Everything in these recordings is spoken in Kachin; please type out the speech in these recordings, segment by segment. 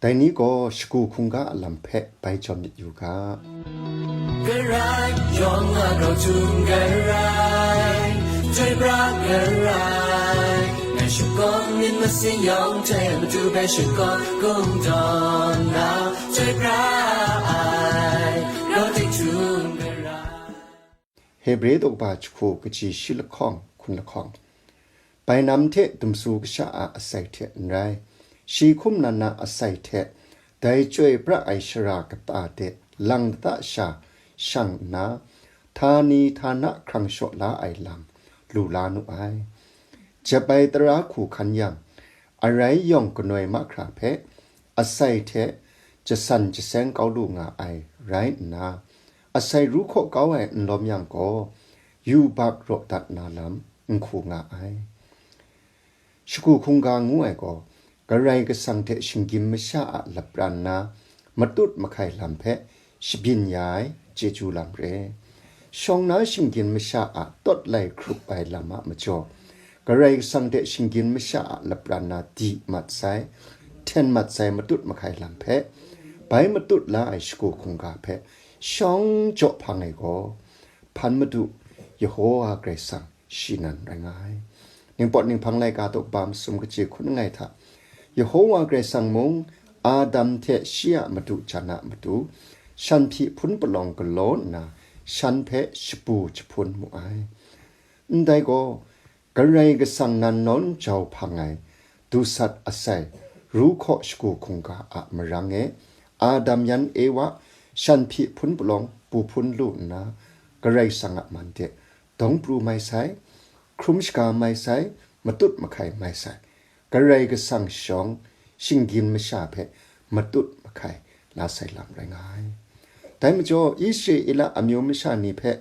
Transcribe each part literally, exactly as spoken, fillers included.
Dai ni gaw shagu hkungga a lam hpe bai jawn myit yu ga. Karai yawng a grau htum karai, chyoi pra karai, ngai shakawn myit masin yawng hte matu hpe shakawn kungdawn na, chyoi pra ai, grau tik htum karai. Hebre daw kaba jahku kaji shi lahkawng hkun lahkawng. Bainam hte dumsu kasha a asai hte n rai, shi hkum nan na asai hte dai chyoi pra ai shara kata de lang lata sha shang nna, htani htana hkrang shaw la ai lam lu la nu ai. Jep ai tara hku hkan yang, arai yawng kanoi mahkra hpe asai hte jasan jaseng kau lu nga ai rai nna, asai ru hkaw kau ai n lawm yang gaw, yubak raw dat na lam n hku nga ai. Shagu hkungga ngu ai gaw, Karai Kasang hte shinggyim masha a lapran na matut mahkai lam hpe shabyin ya ai chyeju lam re. Shawng na shinggyim masha a tawt lai hkrup ai lam a majaw, Karai Kasang hte shinggyim masha a lapran na di mat sai, hten mat sai matut mahkai lam hpe, bai matut la ai shagu hkungga hpe shawng jaw hpang ai gaw, hpan Madu Yehowa Karai Kasang shi nan rai nga ai. Ningpawt ninghpang laika daw kaba masum kaji hkun langai hta, Yehowa Karai Kasang mung, Adam hte shi a madu jan a matu, shan hpyi hpun palawng galaw nna, shan hpe shapu jahpun mu ai. Ndai gaw, Karai Kasang nan nawn jau hpang ai dusat asai, ru hkaw shagu hkungga a marang e, Adam yan Ewa shan hpyi hpun palawng pu hpun lu nna, Karai Kasang a man de dawng pru mai sai, hkrum shaga mai sai, matut mahkai mai sai, Karai Kasang shawng shinggyim masha hpe matut mahkai la sai lam rai nga ai. Dai majaw, Israela amyu masha ni hpe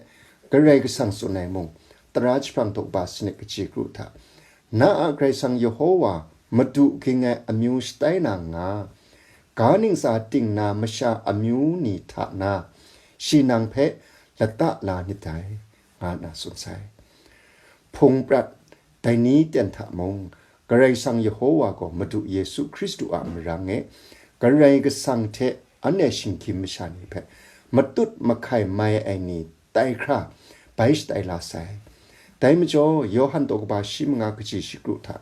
Karai Kasang tsun ai mung, tara jahprang daw kaba sanit kaji kru hta, na a Karai Kasang Yehowa Madu ging ai amyu shatai na nga, ga ntsa ting na masha amyu ni hta na, shi nang hpe lata la nit dai, nga nna tsun sai. Hpung prat dai ni ten hta mung, Karai Kasang Yehowa gaw Madu Yesu Hkristu a marang e, Karai Kasang hte anhte shinggyim masha ni hpe matut mahkai mai ai ni tai hkra bai shatai la sai. Dai majaw, Yawhan daw kaba shi manga kaji shi kru hta,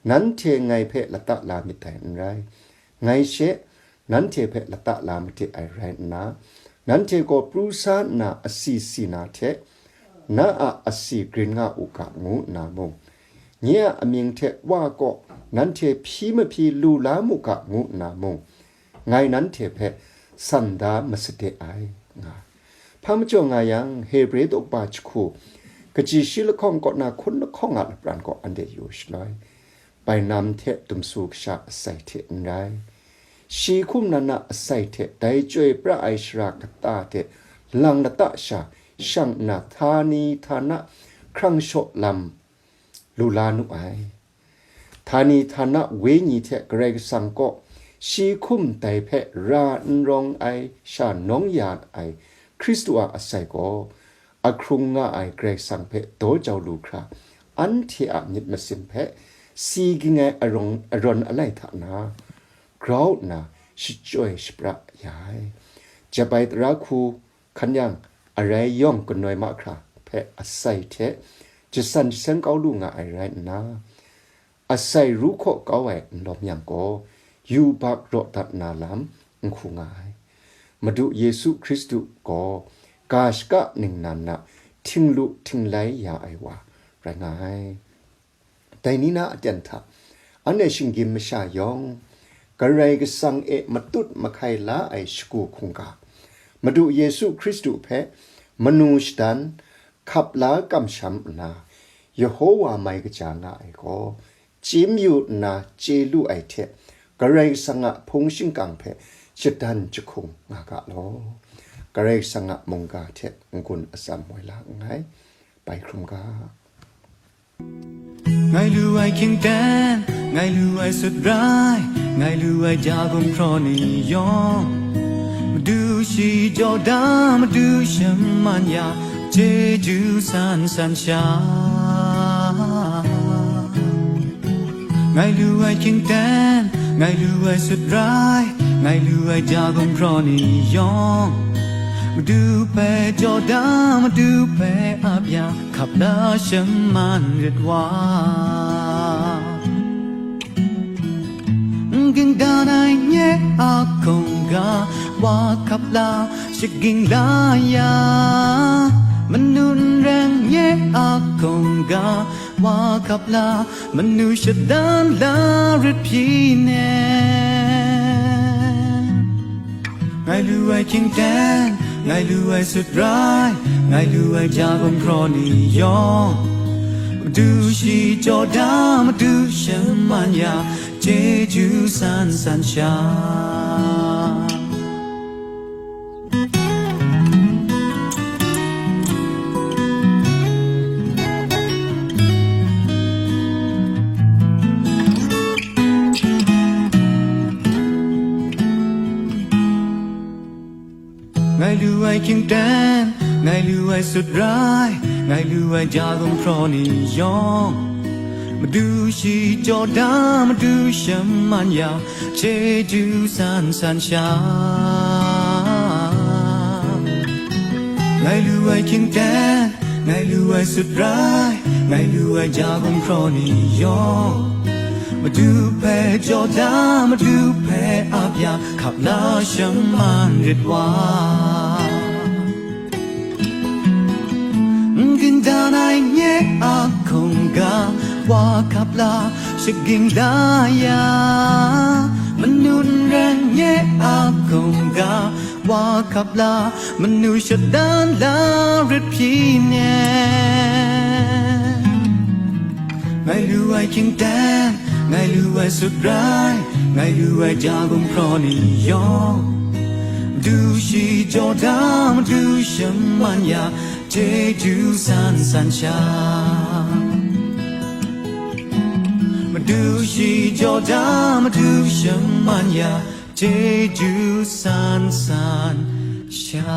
nanhte ngai hpe lata la myit dai n rai, ngai she nanhte hpe lata la made ai rai nna, nanhte gaw pru sa nna asi si na hte, na a asi grin nga u ga, ngu nna mung, nye a amying hte Wa kaw nanhte hpyi mahpyi lu la mu ga, ngu nna mung, ngai nanhte hpe san da masade ai, nga. Hpa majaw nga yang, Hebre daw kaba jahku kaji shi lahkawng kaw na hkun lahkawng a lapran gaw anhte yu shaloi, bainam hte dumsu kasha asai hte n rai, shi hkum nan na asai hte dai chyoi pra ai shara kata hte lang lata sha shang nna, htani htana hkrang shaw lam lu la nu ai. Htani htana wenyi hte Karai Kasang kaw shi hkum dai hpe ra n rawng ai sha nawng ya ai Hkristu a asai gaw, ahkrung nga ai Karai Kasang hpe daw jau lu hkra, anhte a myit masin hpe si ging ai arawng, arawn alai hta na, grau nna shachyoi shapra ya ai. Jep ai tara hku hkan yang, arai yawng kanoi mahkra hpe asai hte jasan jaseng kau lu nga ai rai nna, asai ru hkaw kau ai n lawm yang gaw, yubak raw dat na lam n hku nga ai. Madu Yesu Hkristu gaw ga shaka ningnan a htinglu htinglai ya ai wa rai nga ai. Dai ni na aten hta, anhte shinggyim masha yawng, Karai Kasang e matut mahkai la ai shagu hkungga, Madu Yesu Hkristu hpe manu shadan, hkap la kamsham nna, Yehowa mai kaja nga ai gaw, chye mayu nna chye lu ai hte, Karai Kasang a hpung shingkang hpe shadan jahkung nga ga law. Karai Kasang a mungga hte n-gun atsam woi la nngai. Bai hkrum ga. Ngai lu ai hkying ten, ngai lu ai sut rai, ngai lu ai ja gumhpraw ni yawng, Madu shi jaw da, Madu shaman ya, chyeju san san sha. Ngai lu ai hkying ten, ngai lu ai sut rai, Ngai lu ai ja gumhpraw ni yawng, Madu hpe jaw da, Madu hpe ap ya, hkap la shaman rit wa. N ging dan ai nye a hkungga, wa hkap la, shaging la ya, manu n reng nye a hkungga, wa hkap la, manu shadan la rit hpyi ne. Ngai lu ai hkying ten, ngai lu ai sut rai, ngai lu ai ja gumhpraw ni yawng, Madu shi jaw da, Madu shaman ya, chyeju san san sha. Ngai lu ai hkying ten, ngai lu ai sut rai, ngai lu ai ja gumhpraw ni yawng, Madu shi jaw da, Madu shaman ya, chyeju san san sha. Ngai lu ai hkying ten, ngai lu ai sut rai, ngai lu ai ja gumhpraw ni yawng, Madu hpe jaw da, Madu hpe ap ya, hkap la shaman rit wa. N ging dan ai nye a hkungga, wa hkap la, shaging la ya, manu n reng nye a hkungga, wa hkap la, manu shadan la rit hpyi ne. Ngai lu ai hkying ten, ngai lu ai sut rai, ngai lu ai ja gumhpraw ni yawng, Madu shi jaw da, Madu shaman ya, chyeju san san sha. Madu shi jaw da, Madu shaman ya, chyeju san san sha.